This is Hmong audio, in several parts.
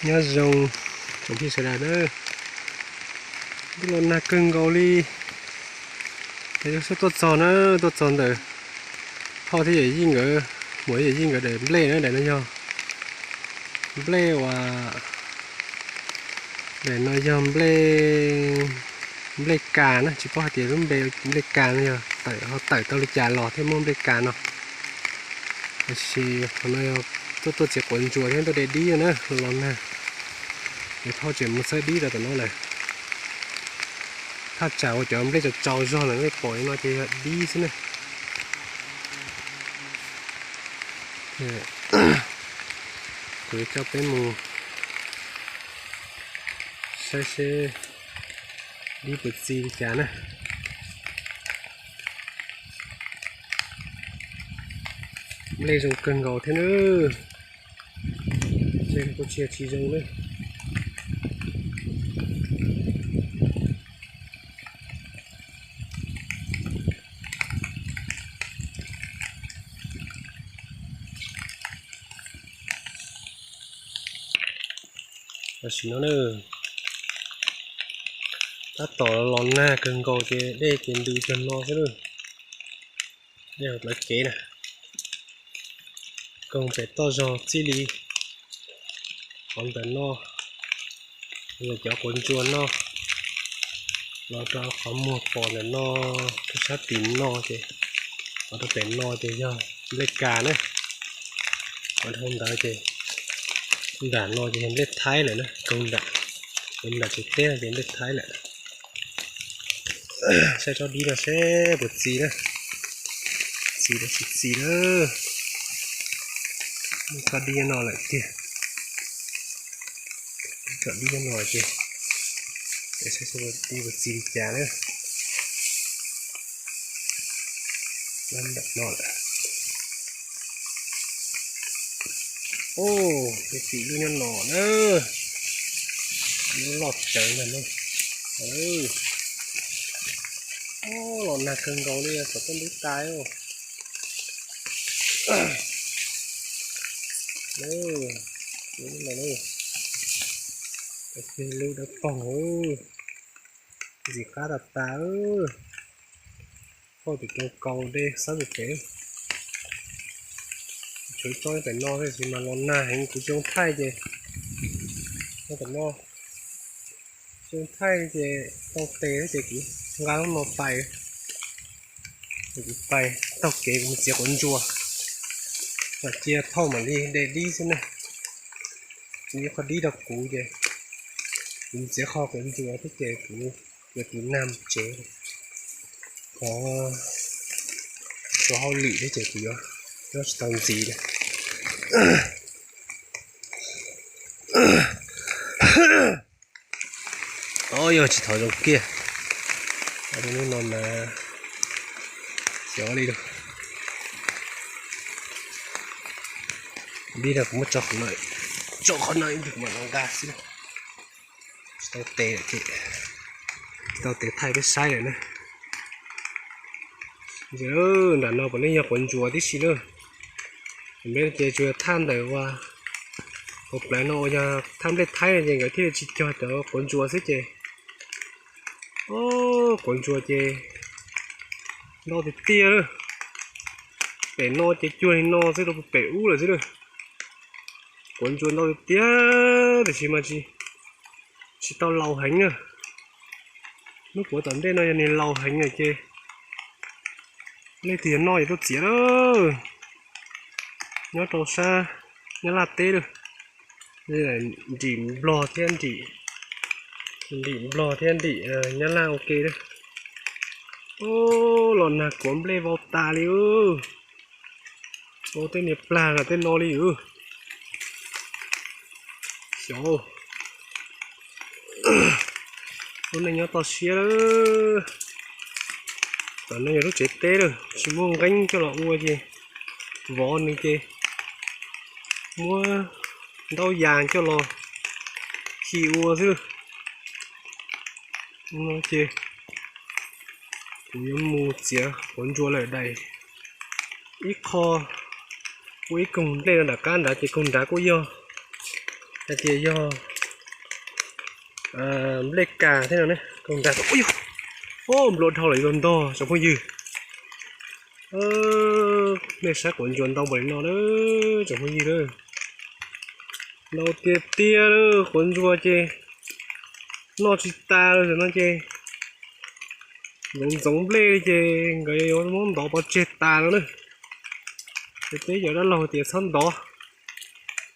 Nyob zoo tsoom phooj ywg sawv daws na, twb los nag kawg nkaus li. Yog sub tuaj txog na, tuaj txog ntawm Thoj thiab Yawm Yij nkawd, Muam Yawm Yij nkawd daim nplej na, daim no yog nplej uas, daim no yog nplej, nplej kas na, tsis paub hais tias lub npe nplej kas no yog tawm, ho tawm tau li cas los thiaj muaj nplej kas no. Tiam sis qhov no yog tuaj tuaj txiav quav ntsuas thiab tuaj de dib na, los nag. Ces Thoj tseem mus txhawb dib rau tom no lawm. Thaj tsam uas cov nplej tsaus tsaus zog lawm nej pom li no ces yog dib xwb na. Kuv coj peb mus saib seb dib puas txi li cas na. Nplej zoo kawg nkaus thiab na. Nplej kuj tsis, tsis zoo na. Tam sim no na, tab tom los nag kawg nkaus ces dej ces ntws cog no xwb na. Dej hauv plawv kev na, koog pem toj zog txij li qhov ntawm no, los cov quav ntsuas no, los rau qhov muag pom ntawm no, rau sab tim no ces, los rau pem no ces yog nplej kas na. Los rau ntawd ces nram no ces yog nplej thaib lawm na, koog nram, koog nram tsev teb no ces nplej thaib lawm. Saib tsob dib no seb puas txi na, txi los tsis txi na. Tsob dib no lawm tiag. Tsob dib no ces, saib dib puas txi li cas na. Ntawm no lawm. Ub, txi lub nyob no na, lub loj tsawv ntag no. Los nag kawg nkaus li, kom tuaj ntub tas. Lub dawb paug, ntxim qab tas tas. Thoj tus coob kaus dej xab tus pem. Tshuav tsob pem no thiab sis mas los nag heev kuv tsis zoo thaij ces, no tam no tsis zoo thaij ces tau tes ces kuv nqa lub no pais, kuv pais taug kev kuv mus txiav quav ntsuas. Mam cia Thoj mam li de dib xwb ne. Kuv yuav qhov dib rau kuv ces kuv mus txiav qho quav ntsuas thiab ces kuv yuav tus nag mus tsev. Qhov tsuas hauj lwm thiab ces kuv yuav nyob tsis tau ntxiv li. Tod yog tsis thov zoo kiag. Hnub no mas xyov li lawm. Dib no kuv muab tso qhov no, tso qhov no ib pliag kuv mam los nqa xwb. Tsis tau tes lawm ces, tsis tau tes thaij peb saib lawm na. Nram no puav leej yog quav ntsuas tib si na. Peb ces tsuas yog thaj ntawm uas hauv plawv no uas yog thaj nplej thaib no ces nkawd thiaj li tsis cog cov quav ntsuas xwb ces, o, quav ntsuas ces ntau tiag tiag. Pem no ces cuag li no xwb rau pem ub lawm xwb na. Quav ntsuas ntau tiag tiag tiam sis mas tsis, tsis tau laus heev na. Lub quav tom ntej no yog nws laus heev lawm ces leej twg yog noj yuav tuaj txiav lawm. Nyob rau sab Nyab Laj teb lawm. Nrim Nplog thiab nrim, nrim Nplog thiab nrim Nyab Laj ua ke lawm. Los nag kuav nplej vau tas li. Ua tej niag plag los tej no li. Xyov, lub neej nyob toj siab lawm. Tom no yog lub tsev teb lawm tsis muaj nqeeb coj los ua ces vov nws ces muab ntaub yas coj los khi ua xwb. No ces kuv yuav mus txiav quav ntsuas lawm daim ib qho, ua ib koog nplej no nram qab nrad ces koog nrad kuj yog hais tias yog nplej kas thiab no ne. Nplua dhau lawm los ntog tsoom phooj ywg. Nej saib quav ntsuas ntau npaum li no na tsoom phooj ywg a. Ntau tiag tiag, quav ntsuas ces noj tsis tas li no ces ntxoov ntxoov nplej li ces nkawd yuav muab ntov pov tseg tas no na. Ces peb cov dab laug tias txhob ntov,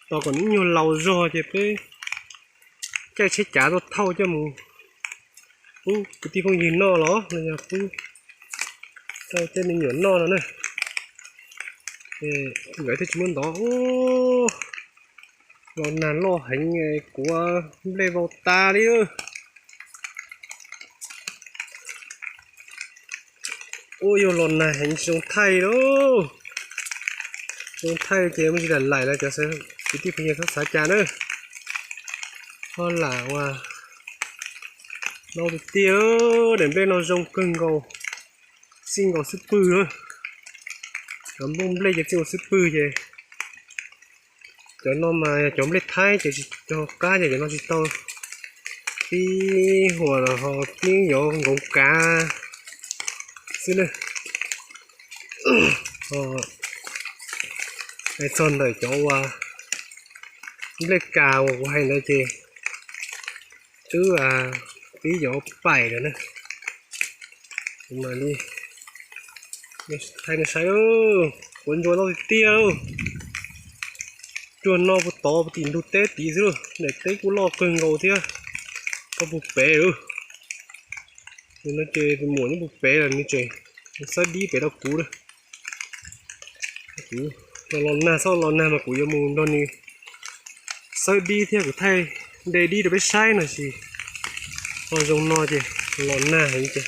tos kom nws ib nyuag laus zog ces peb caij tsheb cav tuaj thauj coj mus pub kwv tij phooj ywg noj los los yog pub rau tej me nyuam noj no na. Nkawd thiaj tsis muab ntov. Los nag loj heev, kuav nplej vau tas li. Ua yog los nag heev tsis zoo thaij lauj. Tsis zoo thaij ces muaj tsis lam laim los cov kwv tij phooj ywg txhob xav cas na. Ho lam ua no tiag tiag, daim nplej no zoo kawg nkaus, xij nkaus xwb pwg. Cov nplooj nplej ces xij nkaus xwb pwg ces cov no mas yog cov nplej Thaib ces tsis cog qab ces cov no tsis tau pib huam los ho pib yuav nkoos kav xwb na. Hais txog ntawm cov uas nplej kas uas kuv hais ntawd ces twb pib yuav paim lawm na. Kuv mam li thaij nej saib, quav ntsuas loj tiag tiag. Cuag no puag tod puag tim ntug teb tid xwb lauj, daim teb kuj loj kawg nkaus thiab, tau puag pem lawm. Nim no ces tus muam nyob puag pem lawm, nws tseem xawb dib pem rau kuv na. Kuv los los nag, txhob los nag mas kuv yuav mus nrog nws xawb dib thiab kuv thaij de dib rau peb saib no ces ho zoo no ces los nag heev ces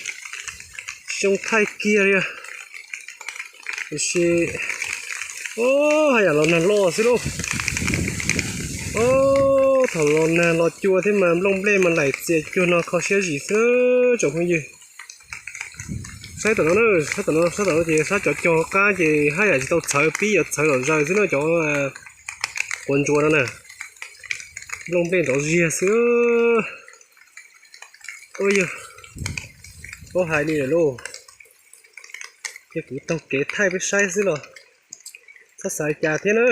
tsis zoo thaij kiag li. Tiam sis, o, haj yam los nag loj xwb lauj. O, thaum los nag los cua thiab mas nplooj nplej mas laim txias cuag no kho siab zim xwb tsoom phooj ywg. Saib tom no, saib tom no, saib tom no ces saib cov cog qab ces haj yam tsis tau txhawv, pib yuav txhawv zom zaws xwb no cov quav ntsuas no na. Nplooj nplej nrov ziag xwb. Ua yog, paub hais li lawm lauj. Ces kuv taug kev thaij peb saib xwb los txhob xav cas thiab na.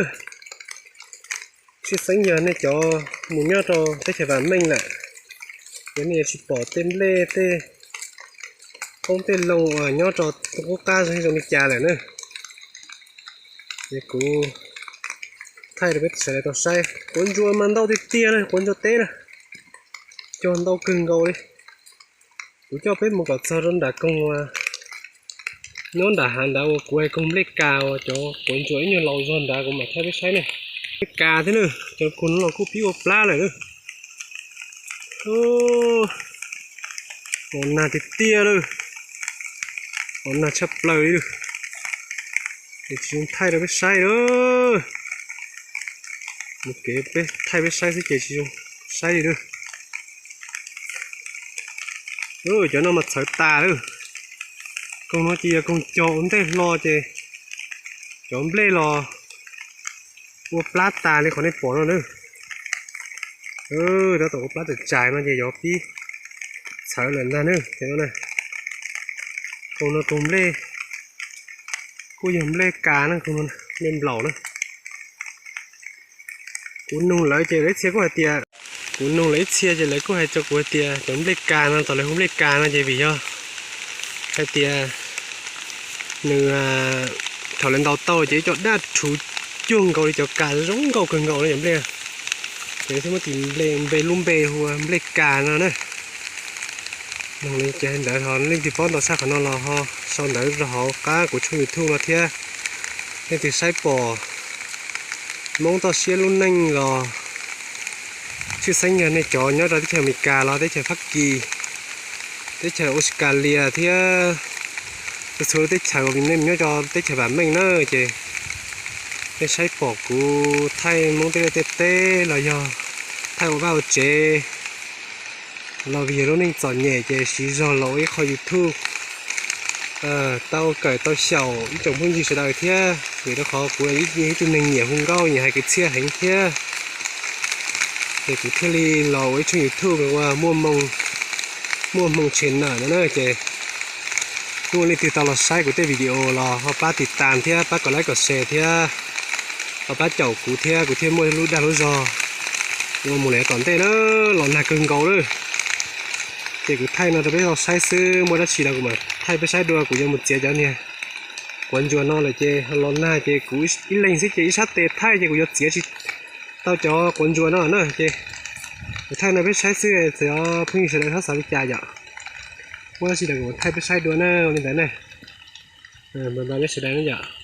Tshwj xeeb yog nej cov mus nyob rau teb chaws vam meej lawm, ces nej yuav tsis pom tej nplej tej qoob tej loo uas nyob rau qub qab zoo li cas lawm na. Ces kuv thaij rau peb sawv daws tau saib, quav ntsuas mas ntau tiag tiag na, quav ntsuas teb na, cog ntau kawg nkaus li. Kuv coj peb mus kom txog rau nram koog uas nyob nram hav nrad uas kuv hais koog nplej kas uas cov quav ntsuas ib nyuag laus zog nrad kuv mam thaij peb saib ne. Nplej kas thiab na, cov koog no los kuj pib ua plab lawm. Los nag tiag tiag lawm, los nag tshaj plaws li. Ces tsis zoo thaij rau peb saib lawm. Mus kev peb thaij peb saib xwb ces tsis zoo saib li lawm. Cov no mas txhawv tas lawm. Koog no ces yog koog cog ua ntej hlo ces cov nplej los ua plab tas li qhov nej pom no na. Tab tom ua plab tawm tsais no ces yuav pib txhawv lawm ntag na. Koog no koog nplej, kuj yog nplej kas na, koog no nplej nplaum na. Kuv nug lawv ces lawv ib txhia kuj hais tias, kuv nug lawv ib txhia ces lawv kuj hais rau kuv hais tias cov nplej kas no, thaum lawv hu nplej kas no ces vim yog hais tias nws, thaum lawv ntaus tau ces ib co daj rhuv cuag nkaus li cov kas zoo nkauj kawg nkaus li cov nplej. Ces lawv thiaj muab tis npe, lub npe hu ua nplej kas no na. Nug li ces hais ntawd ho leej twg paub ntau tshaj qhov no los ho sau ntawv rau hauv qab kuv tshooj YouTube no thiab. Leej twg saib pom Hmoob toj siab lub neej los tshwj xeeb yog nej cov nyob rau teb chaws Amelikas los teb chaws Fab Kis, teb chaws Australia thiab txhua txhua lub teb chaws uas nej nyob rau teb chaws vam meej na ces nej saib pom kuv thaij Hmoob tej liaj tej teb los yog thaij ua vaj ua tsev los vim yog lub neej txom nyem ces siv zog los ua ib qho YouTube tau kawm tau xyaum ib tsoom phooj ywg sawv daws thiab, vim rau qhov kuv yog ib tug neeg nyiam hu nkauj nyiam hais kwv txhiaj heev thiab. Ces kuv thiaj li los ua ib tshooj YouTube ua Muaj Hmoo Channel no na. Ces hnub leej twg tau los saib kuv tej video los ho pab tiv tas thiab pab kom like kom share thiab ho pab caum kuv thiab kuv thiaj muaj lub dag lub zog ua mus lawm tom ntej na. Los nag kawg nkaus lawm. Ces kuv thaij no rau peb los saib xwb, muaj dab tsi los kuv mam thaij peb saib dua. Kuv yuav mus txiav cov niag quav ntsuas no lawm ces los nag ces kuv ib leeg xwb ces ib sab tes thaij ces kuv yuav txiav tsis tau cov quav ntsuas no na. Ces kuv thaij no peb saib xwb, cov phooj ywg sawv daws txhob xav li cas yom. Muaj dab tsi los kuv mam thaij peb saib dua na, li ntawd na. Npawg npawg peb sawv daws na yom.